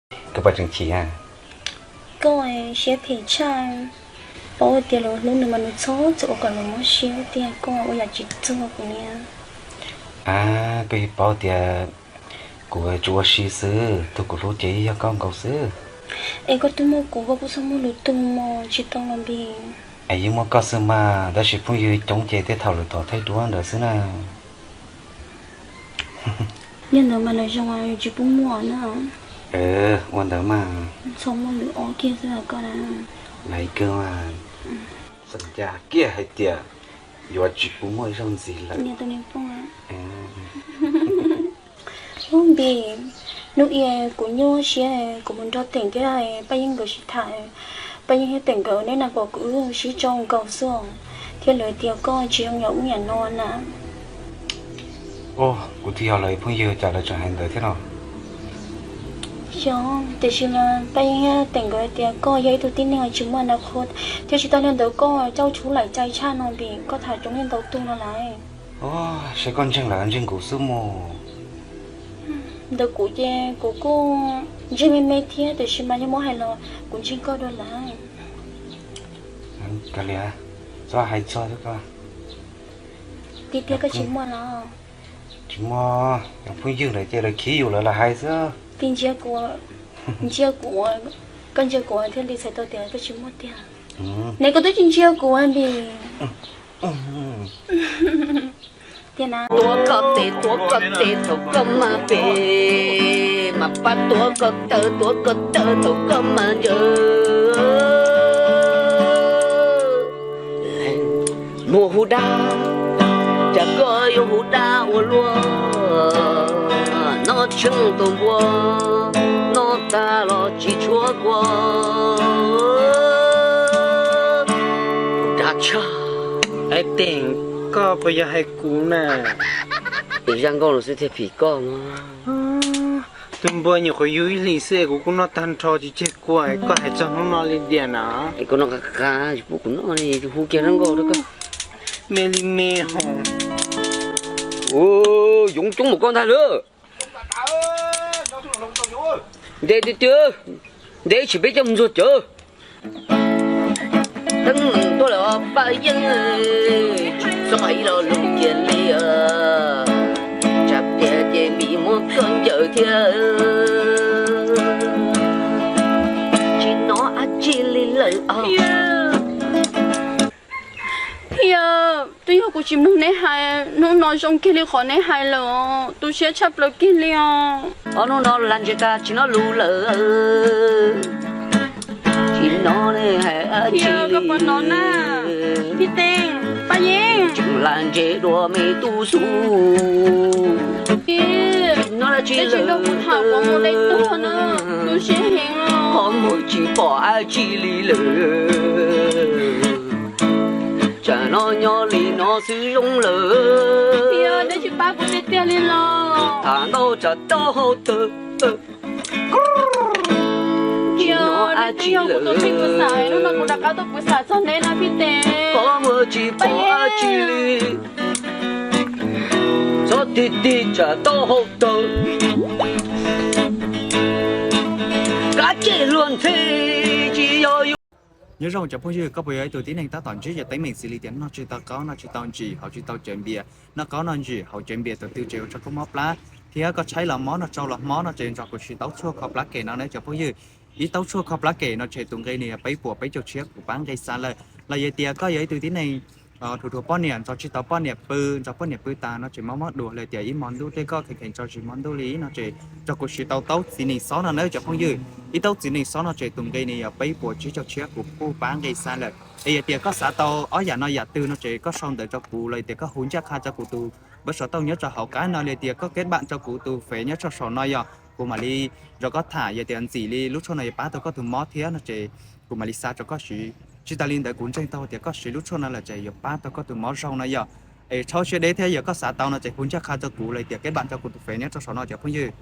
Koj puas tseem chim? Koj siab phem tshaj, paub tias luag hlub nws mas nws txhob txwm ua kom luag mob siab tiag, koj ua yam tsis txog kuv niam. Koj yeej paub tias kuv tsuas ua si xwb, tus kuv hlub ces yog koj nkaus xwb. Es koj twb muaj kuv, koj kuj txhob muaj lwm tus mog, tsis tau los Npis. Es yeej muaj koj xwb mas, tab sis phooj ywg coob ces tej thaum lawv thov thaij duab ntawd xwb na. Yog ntawd mas lawv zoo tsis pub muaj na. Ua ntawd mas. Txhob muaj lwm ob kiag xwb koj na. Laiv kawg mas, xav ncaj kiag hais tias yuav tsis pub muaj zaug ntxiv lawm. Ub Npis, hnub ib kuv nyuaj siab kuv mus nrog Teem thiab Paj Yeeb nkawd sib tham, Paj Yeeb thiab Teem nkawd neb na kom kuv wb sib tso nkaus xwb os, thiab lawv tias koj tsis zoo yam ub yam no na. Kuv twb yog lawv phooj ywg cas lawv tseem hais ntawd thiab no? Xyov, tiam sis mas Paj Yeeb thiab Teem nkawd tias koj yog ib tug tib neeg tsis muaj na qhov, thiab tsis tas li ntawd koj coj tshub laim cai tshaj no Npis, koj tham coob li ntau tug no lawm. Seb koj ntseeg lawv ntseeg kuv xwb mus. Ntawm kuv ces kuv kuj ntseeg me me thiab, tiam sis mas yog muab hais los kuv ntseeg koj dua lawm. Kav liam, txhob hais txog thiab koj. Tiag tiag koj tsis muaj los? Tsis muaj, cov phooj ywg lawv ces lawv khib yus lawv lam hais xwb. Tig ntsia kuv, ntsia kuv, koj ntsia kuv thiaj li txhais tau tias koj tsis muaj tiag. Ne koj twb tsis ntsia kuv Npis. Tiag na. Tuav koj tes, tuav koj tes thaum koj mag pem, mas pab tuav koj taw, tuav koj taw thaum koj mag ncaws. Muaj hu dab, cas koj yuav hu dab ua luaj, noj tsheej tus npua, noj tag los tsis tshuav kua. Dab tshaj. Teem, koj puas yog hais kuv na? Es zaj nkauj no xwb thiaj phim koj mas. Tus npua nyuam qhuav yug ib hlis xwb es kuv kuj noj tag nrho tsis tseg kua, koj hais txog hnub no li tiag na. Es koj noj qab qab tsis pub kuv noj li, hu kiag zaj nkauj rau koj. Me li me hos. Yoov coob mus koj ntag lawm. Ntev tiag tiag, ntev tsis peb coj mus ntxuag cawv. Teeb meem tuaj lawm os Paj Yeeb, tsis txhob hais ib lo lus kiag li. Tsam tiag ces Npis muab koj ncaws thiab. Tsis hnov dab tsi li lawm os. Thiab twb yog kuv tsis mloog neb hais, hnub no zoo kiag li qhov neb hais lawm, tu siab tshaj plaws kiag li os. Ob hnub no lag ntseg tag tsis hnov lus lawm. Tsis hnov neb hais dab tsi li. Koj puas hnov na? Tij Teeb, Paj Yeeb. Tseem lag ntseg dua me tub xub. Tsis hnov dab tsi lawm. Qhov muag tsis pom dab tsi li lawm. Tsam no nyob li no xwb zoo lawm. Tsis pab kuv tiag tiag li los. Tham ntau tsam taub hau tawg. Tsis hnov dab tsi lawm. Hnub no kuv rov qab tuaj kuv xav txog neb no Tij Teeb. Qhov muag tsis pom dab tsi li. Txhob tig tig tsam taub hau tawg. Kav tsij luag ntxhi tsis yog yus. Nyob zoo cov phooj ywg, koj puas yog ib tug tib neeg tab tom ntsib cov teeb meem xws li tias noj tsis tau qaub, noj tsis tau ntsim, haus tsis tau cawv npias, noj qaub noj ntsim, haus cawv npias thaum twg ces ua rau koj mob plab, thiab koj tshaib los mob, noj tsau los mob no ces nrog kuv siv tau tshuaj kho plab kem no nawb cov phooj ywg. Ib tau tshuaj kho plab kem no ces tus nqi nws yog peb puas peb caug tshiab kuv pab nqi xa lawm. Los yog tias koj yog ib tug tib neeg dhuav dhuav poj niam, nrog tsis tau poj niam pw, nrog poj niam pw tas no ces mob mob duav li tias ib hmo ntuj tej koj kheev kheev tso zis hmo ntuj li no ces nrog kuv siv tau taub txiv nees xob no nawb cov phooj ywg. Ib taub txiv nees xob no ces tus nqi nws yog peb puas tsib caug tshiab kuv kuj pab nqi xa lawm. Es yog tias koj xav tau ob yam no yam twg no ces koj sau ntawv rau kuv los yog tias koj hu ncaj qha rau kuv tus npawb xov tooj nyob rau hauv qab no li tias koj keb npam rau kuv tus fev nyob rau saum no yog kuv mam li nrog koj tham, yog tias ntxim li lub tshuaj no yuav pab tau koj tus mob thiab no ces kuv mam li xa rau koj siv. Tsis tas li ntawd kuv ntseeg tau tias koj siv lub tshuaj no lawm ces yuav pab tau koj tus mob zoo no yog. Es txhob siab deb thiab yog koj xav tau no ces hu ncaj qha rau kuv los yog tias keb npam rau kuv tus fev nyob rau saum no cov phooj ywg.